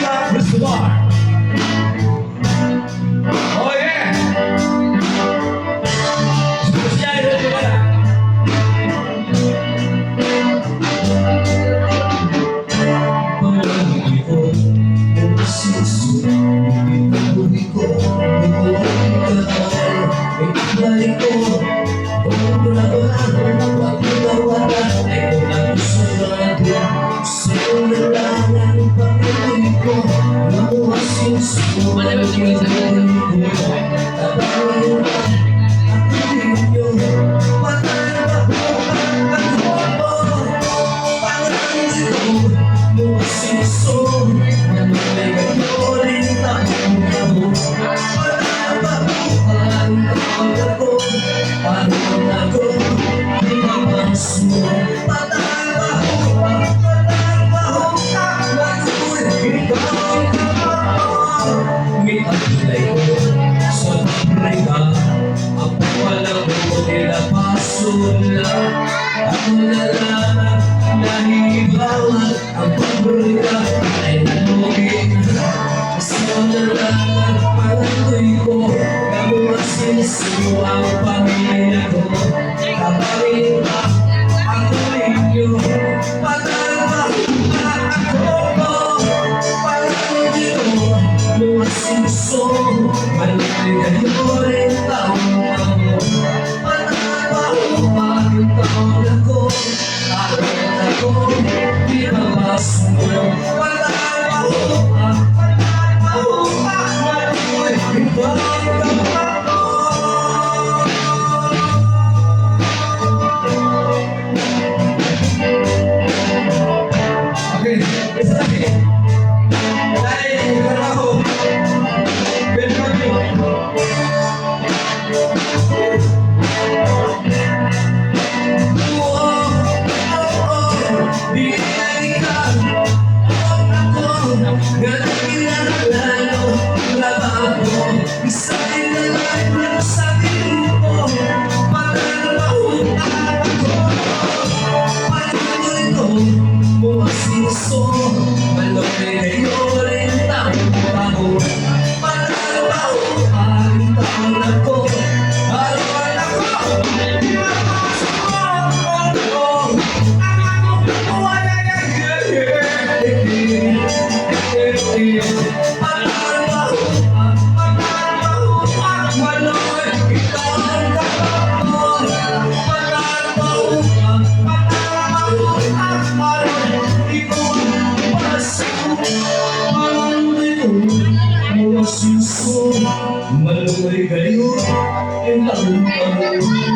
Sheila Cristobal. Oh yeah! Espesyal ito wala. Pag-ibig ko, ko, ko, sa pabrika, ako pala ko nila pasula. Ako na lang nahibawan, ang pabrika ay nalugi na. Sa na lang pangandoy ko, kamuha ang pamilya ko. Kaparin ba ako ninyo? Patama ako ko, pangandoy ko, muwasinso, malugi kayo rin taong ako. Patama ang taon ako, aron ako, di mapasmo. Patama, patama, maloy, ibang ako. Okay, isa lagi. Dahil trabaho. Ben Franklin. Oo, di na ikaw ako, nga kinahanglan trabaho. Bisan na lang sa grupo, patrabaho ako. Patuloy ko, muwasinso, maloy kayo rin taong ako. Patrabaho ang taon ako, aron ako, di mapasok ako. Ang ako, wala na. Patrabaho, patrabaho, maloy, ikaw ang kapapon. Patrabaho, patrabaho, maloy, ikaw ang pasok. Pangandoy ko, muwasinso, maloy kayo, ang taong ako.